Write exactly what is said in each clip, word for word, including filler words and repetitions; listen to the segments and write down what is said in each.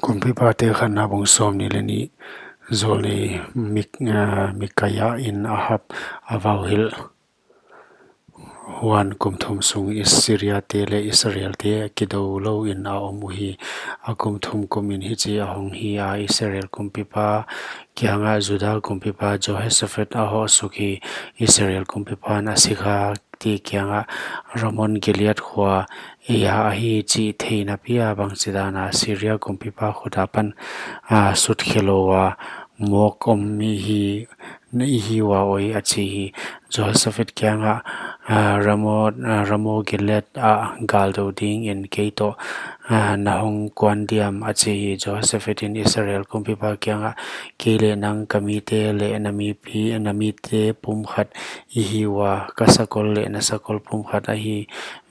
Kumpipate khatna bung sawmnih leh nih. Zawlnei Mik-, ah, Mikaia in Ahab a vauhilh. Huan kum thum sung Assyria te leh Israel te kidou lou in a om uhi. A kum thum kum in hichi a hong hi a, Israel kumpipa kiangah Juda kumpipa Jehoshaphat a hoh suk hi. Israel kumpipan a sikha te kiangah, Ramon Gilead khua eia ahi chih theihna pia bangchidan a Syria kumpipa khut apan, ah, sut khe lou a mawk om i hi, i hi ua oi, a chi hi. Jehoshaphat kiangah, ah, Ramot, ah, Ramon Gilead ah gal dou ding in kei toh, ah, na hong kuan diam, a chi hi. Jehoshaphat in Israel kumpipa kiangah, kei leh nang ka mite leh na mipi, na mite pumkhat i hi ua, ka sakol leh na sakol pumkhat ahi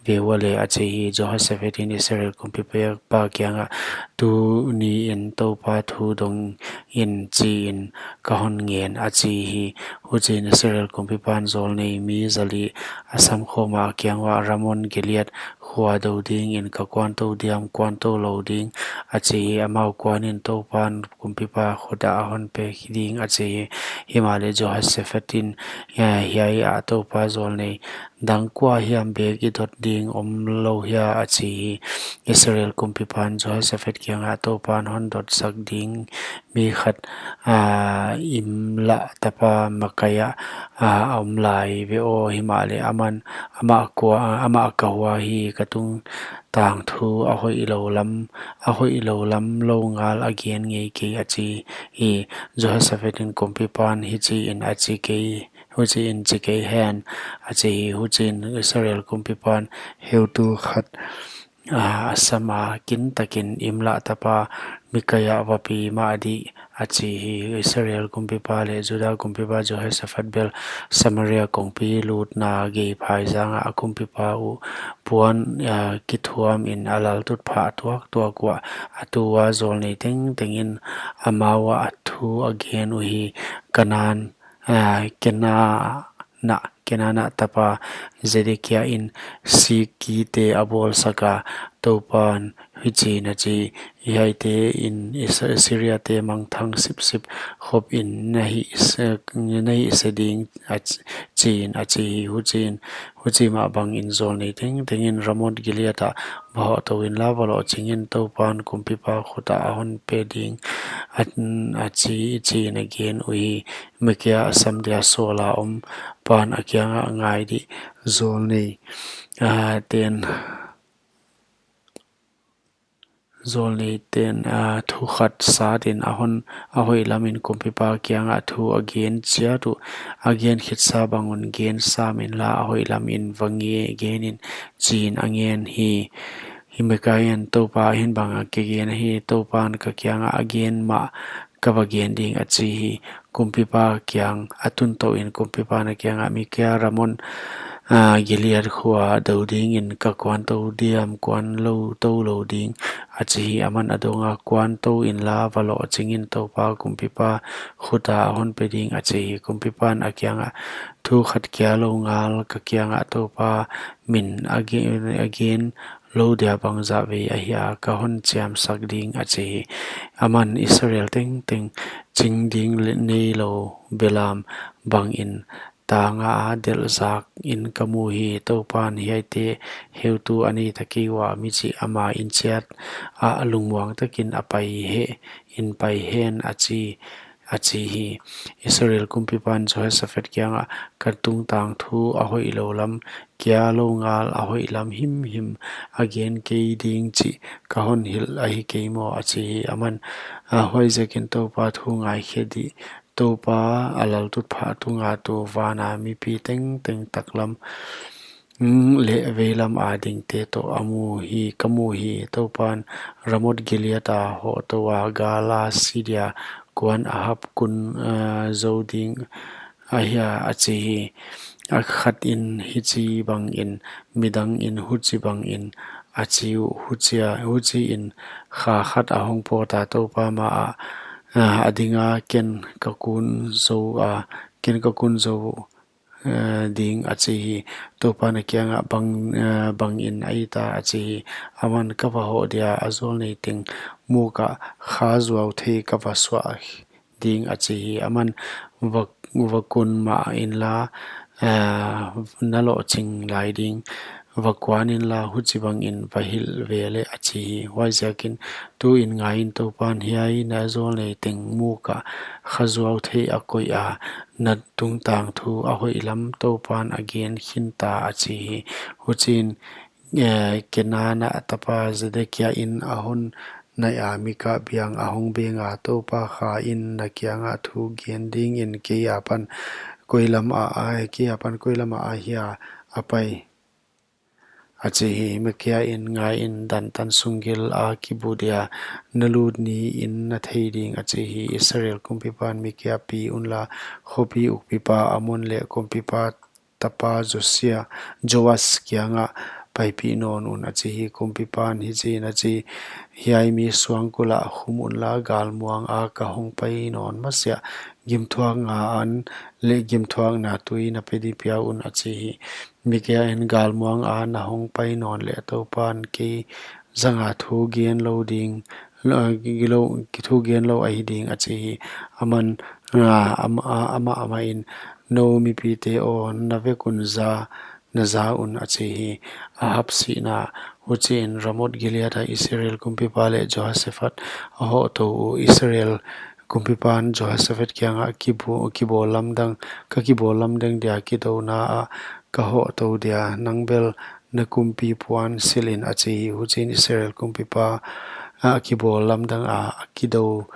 ve ua leh, a chi hi. Jehoshaphat in Israel kumpipa kiangah, tuni in Toupa thu dong in chi in ka hon ngen, a chi hi. Huchiin Israel kumpipan zawlnei mi zali a samkhawm a, a kiang uah, Ramon Gilead khua dou ding in ka kuan tou diam, kuan tou lou ding, a chi hi. Amau, kuan in, Toupan kumpipa khut ah a hon pe ding, a chi hi. Himahleh Jehoshaphat in, eh, hiai ah Toupa zawlnei dang kua hiam bek i dot ding om lou hia, a chi hi. Israel kumpipan Jehoshaphat kiangah, Toupan hon dot sak ding mi khat, ah, Imla tapa Mikaia, ah, a om lai ve aw, himahleh aman, amah kua, amah ka hua hi, ka tungtang thu a hoihlou lam, a hoihlou lam lou ngal a gen ngei kei, a chi hi. Jehoshaphat in kumpipan hichi in a chi kei, huchi in chi kei hen, a chi hi. Huchiin Israel kumpipan heutu khat, ah, a sam a, kintakin Imla tapa Mikaia va pi mah dih, a chi hi. Israel kumpipa leh Juda kumpipa Jehoshaphat bel Samaria kongpi lutna gei phaizang ah a kumpipa uh puan, ah, kithuam in a laltutphah tuaktuak uah a tu ua, zawlnei tengteng in amau ah thu a gen uhi. Kanan ah, Kenana, Kenana tapa Zedekia in sikkite a bawlsak a, Toupan hichiin a chi, hiaite in Is-, Assyria te mangthang sipsip khop in na hih se, na hih se ding, a ch-, chi in a chi hi. Huchiin, huchi mah bang in zawlnei tengteng in Ramot Gilead ah va hoh tou inla, va lohching in, Toupan kumpipa khut ah a hon pe ding, a, a chi, chi in a gen uhi. Mikaia a sam dia sawl a om pan a kiangah, ngai dih, zawlnei, ah, ten, zawlnei ten, ah, thu khat sat in a hon, a hoih lam in kumpipa kiangah thu a gen chiat uh, a gen khitsa bang un gen sam inla, a hoih lam in va nge-, gen in, chi in a ngen hi. Hi Mikaia in, Toupa ahin bang a kigen ahi, Toupan ka kiangah a gen mah ka va gen ding, a chi hi. Kumpipa kiang a tun tou in kumpipan a kiangah, Mikaia, Ramon, ah, Gilead khua dou ding in ka kuan tou diam, kuan lou tou lou ding, a chi hi. Aman a dong a, kuan tou inla, va lohching in, Toupa kumpipa khut ah a hon pe ding, a chi hi. Kumpipan a kiangah, thu khat kia lou ngal ka kiangah Toupa min a gen, a gen lou dia bangzah vei ahia ka hon chiamsak ding, a chi hi. Aman Israel tengteng ching ding leh neilou belam bang in tang a delh zak in ka mu hi. Toupan hiaite heutu a nei ta kei ua, mi chih ama in chiat ah lungmuang takin a pai he, in pai hen, a chi, a chi hi. Israel kumpipan Jehoshaphat kiangah, ka tungtang thu a hoihlou lam kia lou ngal a hoih lam himhim a gen kei ding chih ka hon hilh ahi kei maw, a chi hi. Aman, ah, huaiziakin Toupa thu ngaikhe dih, Toupa a laltutphah tunga tu van a mipi tengteng taklam, mm, leh veilam a dingte toh a mu hi, ka mu hi. Toupan Ramot Gilead a hoh tou a, gal a si dia kuan Ahab kun, ah, zou ding ahia, a chi hi. A khat in hichi bang in, midang in huchi bang in, a chi uh. Huchia, huchiin kha khat a hong pawt a, Toupa ma ah, ah, a ding a, ken ka kun zou a, ken ka kun zou eh, ding, a chi hi. Toupan a kiangah, bang, eh, bangin ahia, a chi hi. Aman, ka va hoh dia, a zawlnei teng muk ah kha zuau thei ka va suah ding, a chi hi. Aman, va, va kun mah inla, eh, na lohching lai ding, va kuan inla, huchibangin va hilh ve leh, a chi hi. Huaiziakin, tuin ngaiin, Toupan hiai na zawlnei teng muk ah kha zuau thei a koih a, na tungtang thu a hoihlam Toupan a gen khinta, a chi hi. Huchiin, eh, Kenaana tapa Zedekia in a hon naih a, Mika biang a hong beng a, Toupa Kha in na kiangah thu gen dingin kei apan koi lam ah, a, kei apan koi lam ah ahia a pai, a chi hi. Mika in, ngaiin, dan tan sung gil a kibu dia na lut niin na thei ding, a chi hi. Israel kumpipan, Mika pi unla, khopi ukpipa Amon leh kumpipa tapa Josia, Joas kiangah paipih nawn un, a chi hi. Kumpipan hichiin a chi, hiai mi suangkul ah khum unla, galmuang a ka hong pai nawn masiah gimthuak nga an leh gimthuakna tui na pe ding pia un, a chi hi. Mika in, galmuang a na hong pai nawn leh Toupan kei zanga thu gen lou ding, lo, lo, thu gen lou ahi ding, a chi hi. Aman, a, ama, a, amah, amah in, nou mipite aw, na vek un za, na za un, a chi hi. Ahab sihna. Huchiin Ramoth Gilead ah Israel kumpipa leh Jehoshaphat a hoh tou uh. Israel kumpipan Jehoshaphat kiangah, kibu, kibawl lamdang, ka kibawl lamdang dia kidouna ah ka hoh tou dia, nang bel na kumpi puan sil in, a chi hi. Huchiin Israel kumpipa, a, kibawl lamdang a, a kidou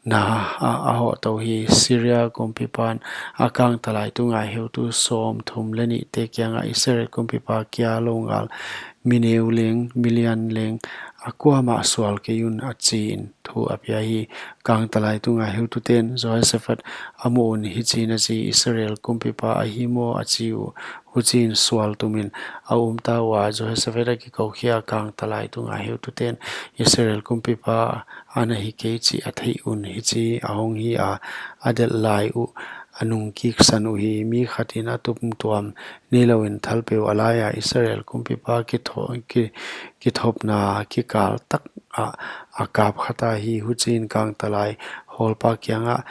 na a, a hoh tou hi. Syria kumpipan a kangtalai tunga heutu sawmthum leh nihte kiangah, Israel kumpipa kia lou ngal, mi neu leng, mi lian leng, a kuamah sual kei un, a chiin thu a pia hi. Kangtalai tunga heututen Jehoshaphat a muh un hichiin a chi, Israel kumpipa ahi maw, a chi uh. Huchiin sual tumin a um ta ua, Jehoshaphat a kikou khia, kangtalai tunga heututen Israel kumpipa ana hi kei chih a theih un hichi a hong hi a, a delh lai uh a nung kik san uhi. Mi khatin a tumtuam neilouin thalpeu a lai a, Israel kumpipa kitho-, ki-, kithopna kikal tak ah a kap kha ta hi. Huchiin kangtalai hawlpa kiangah,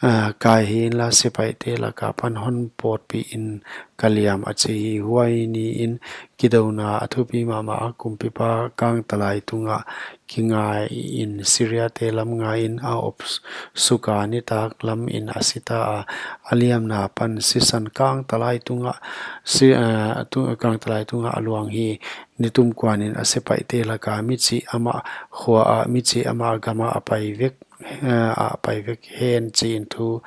a, kai hi inla, sepaihte laka pan hon pawtpih in ka liam, a chi hi. Huai niin kidouna a thupi mahmah a, kumpipa kangtalai tungah kingaiin Syriate lam ngaiin a op suka, nitak lamin a si ta a, a liamna pan sisan kangtalai tungah, si, a, tu, kangtalai tungah a luang hi. Nitum kuanin a sepaihte laka mi chih amah khua ah, mi chih amah gam ah a pai vek, a pai vek hen, chiin thu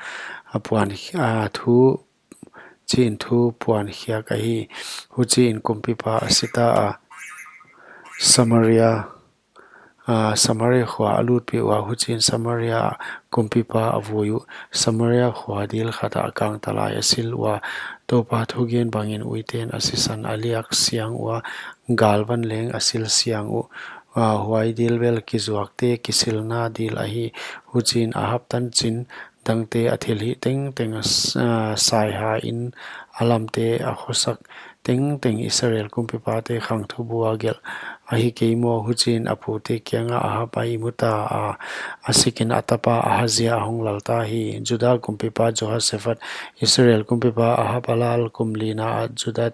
a puan, a, thu, chiin thu puan khiak ahi. Huchiin kumpipa a si ta a. Samaria, a, Samaria khua a lutpih ua, huchiin Samaria kumpipa a vui uh. Samaria khua dil khat ah kangtalai a sil ua, Toupa thugen bangin uiten a sisan a liak siang ua, galvan leng a sil siang uh. A, huai dil bel kizuakte kisilna dil ahi. Huchiin Ahab tanchin dangte a thilhih tengteng a s-, a, saiha in a lamte a khosak tengteng Israel kumpipate khangthubu a gelh ahi kei maw? Huchiin a pute kiangah Ahab a imu ta a, a sikin a tapa Ahazia a hong lal ta hi. Juda kumpipa Jehoshaphat, Israel kumpipa Ahab a lal kum lina ah Juda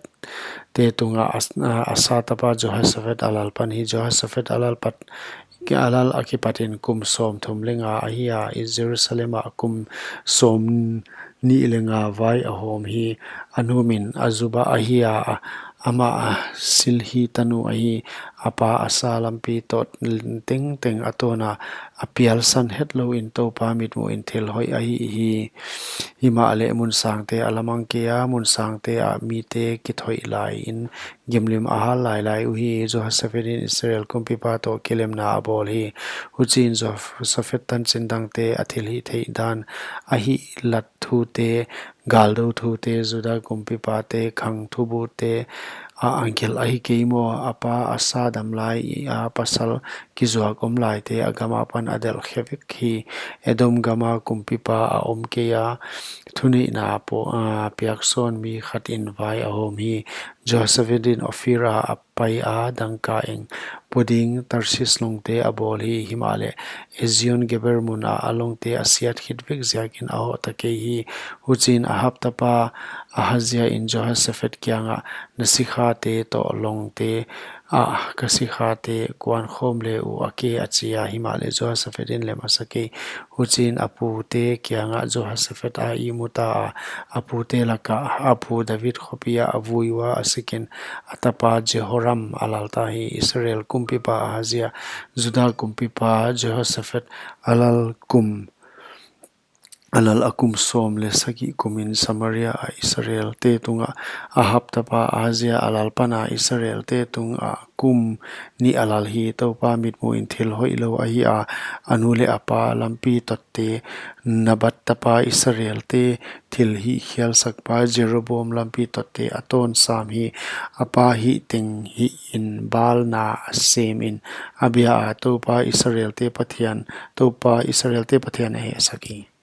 te tungah As-, a, Asa tapa Jehoshaphat a lal pan hi. Jehoshaphat a lal pat, a lal a kipatin kum sawmthum leh nga ahi a, i Jerusalem ah kum sawmnih leh nga vai a hawm hi. A nu min Azuba ahi a, a, amah a Silhi tanu ahi. A pa Asa lampi tawt tengteng a tawn a, a pialsan hetlouin Toupa mitmuhin thil hoih a hih hi. Himahleh mun sangte a lamang kei a, mun sangte ah mite kithoih laiin gimlim a hal lailai uhi. Jehoshaphat in Israel kumpipa toh kilemna a bawl hi. Huchiin Jehoshaphat tanchin dangte, a thilhih theih dan, a hihlat thute, galdou thute, Juda kumpipate khangthubute ah a gelh ahi kei maw? A pa Asa dam laia pasal kizuak om laite a gam apan a delh khe vek hi. Edom gama kumpipa a om keia, thuneihna po-, ah, piak sawn mi khatin vai a hawm hi. Jehoshaphat in Ophir ah a paia, dangka eng po ding Tarsis lungte a bawl hi. Himahleh Ezion Geber mun ah a lungte a siat khit vek ziakin a hoh ta kei hi. Huchiin Ahab tapa Ahazia in Jehoshaphat kiangah, Na sikhate toh lungte ah ka sikhate kuan khawm le uh a ke, a chi a. Himahleh Jehoshaphat in lem a sa kei. Huchiin a pute kiangah Jehoshaphat a ihmu ta a, a pute lakah a pu David khopi ah a vui ua, a sikin a tapa Jehoram a lal ta hi. Israel kumpipa Ahazia Juda kumpipa Jehoshaphat a lal kum, a lal a kum sawm leh sagih kumin Samaria ah Israelte tungah Ahab tapa Ahazia a lal pana Israelte tungah kum nih a lal hi. Toupa mitmuhin thil hoihlou ahi a, a nu leh a pa lampi totte, Nabat tapa Israelte thil hihkhialsakpa Jeroboam lampi totte a tawn sam hi. A pa hih teng hihin Baal na a semin a bia a, Toupa Israelte Pathian, Toupa Israelte Pathian a hehsak hi.